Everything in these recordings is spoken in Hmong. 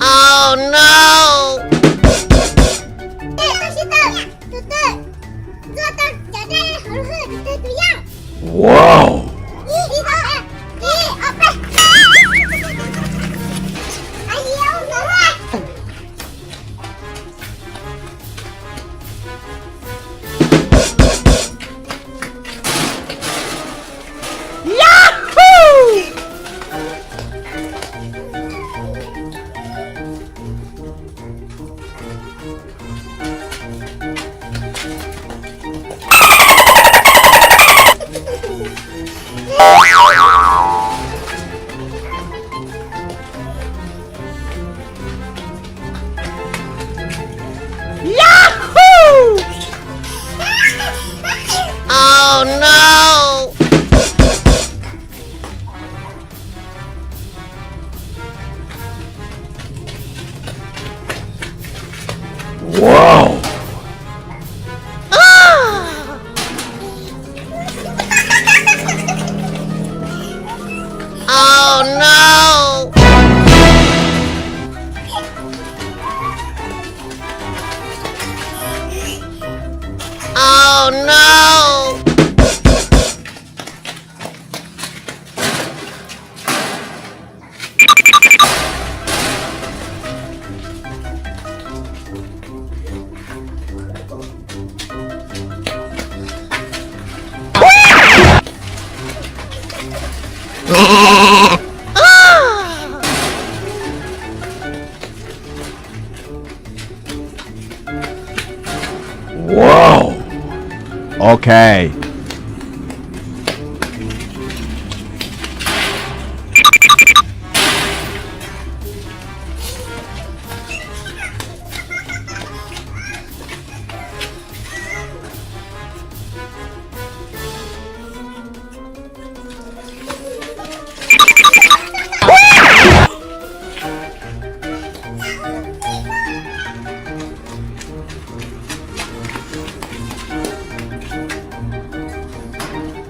Oh no! Wow! Yahoo! Yahoo! Oh no! Wow! Oh no! Oh no! Wow. Okay.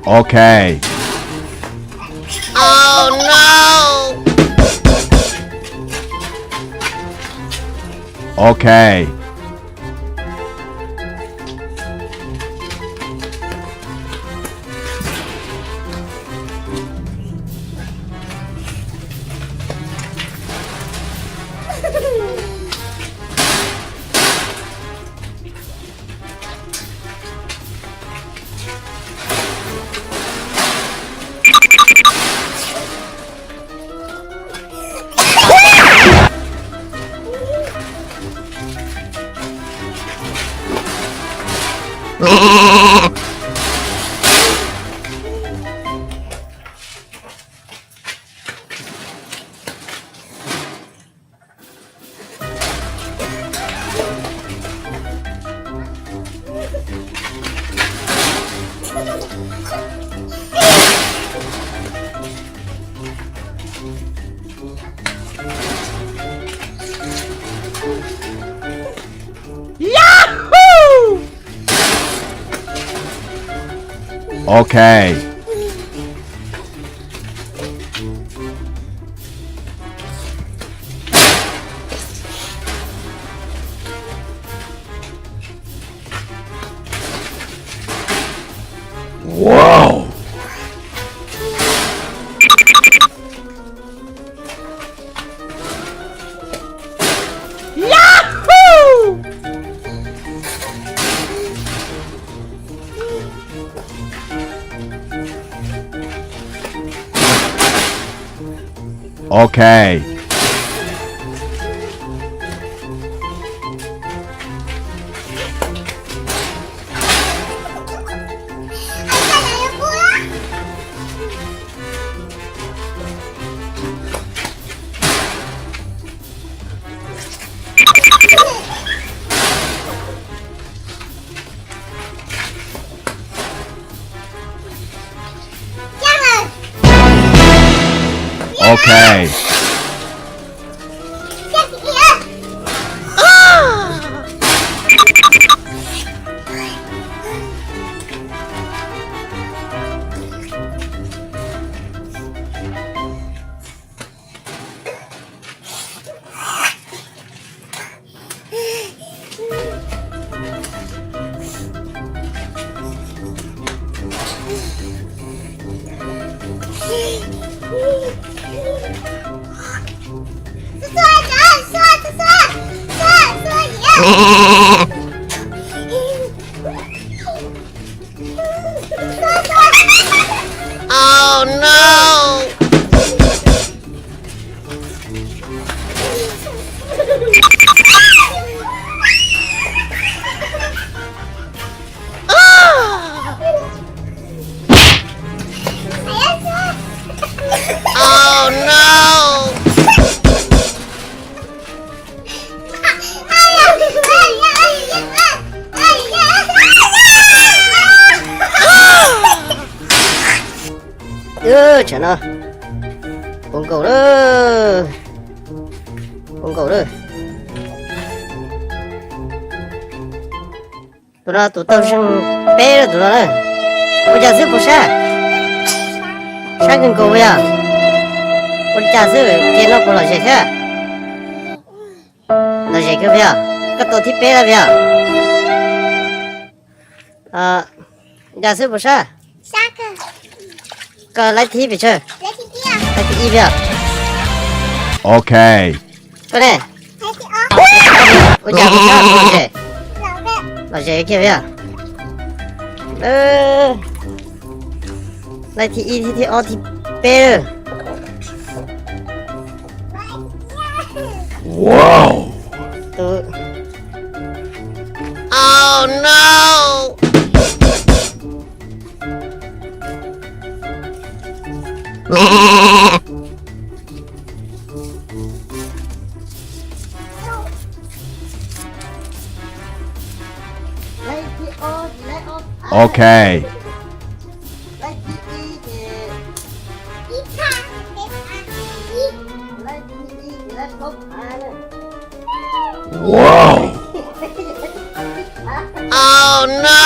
Okay. Oh no. Okay. Yahoo! Okay. Wow. Yahoo! Okay. Okay. Oh no! Oh no! Tsam no puv nkaus lawm, puv nkaus lawm. Tus no tus tau zeeg peb lawm tus no na. Ua cas xwb puas sab? Sab kawg nkaus puas yog? Ua li cas xwb, ces no puas lom zem thiab? Lom zem kawg puas yog? Koj tau thib peb lawm puas yog? Ua cas xwb puas sab? Koj laib thib pes tsawg? Laib thib ib puas yog? Ok. Koj ne? Ua cas puas sab, lom zem? Lom zem kiag puas yog? Laib thib ib, thib ob, thib peb lawm. Oh no! Ok. Wow. Oh no!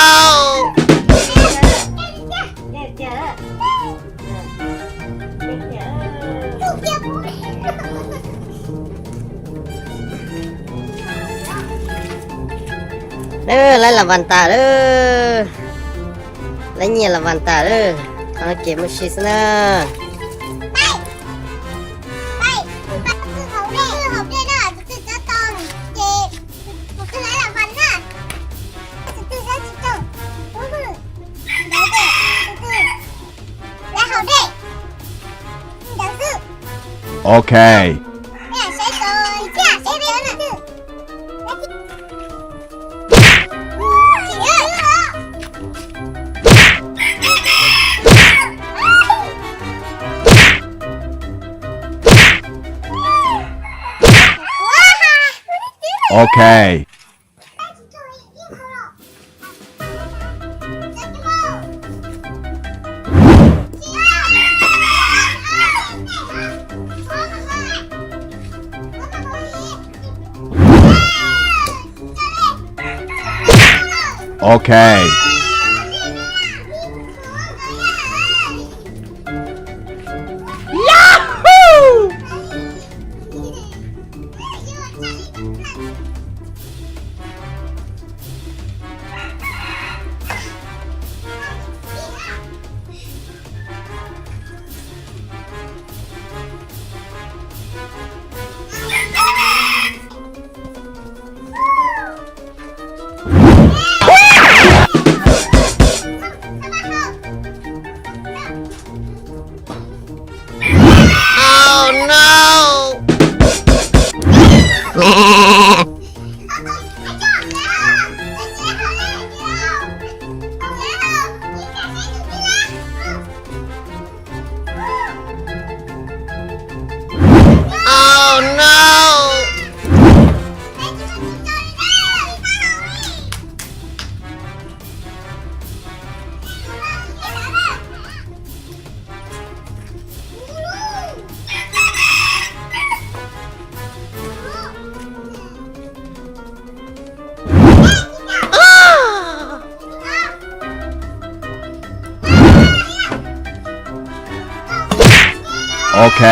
Laib las vas tas lawm. Laib nyiaj las vas tas lawm. Qhov no ces mus si xwb na. Ok. Ok. Ok. Oh no! Oh no! Ok.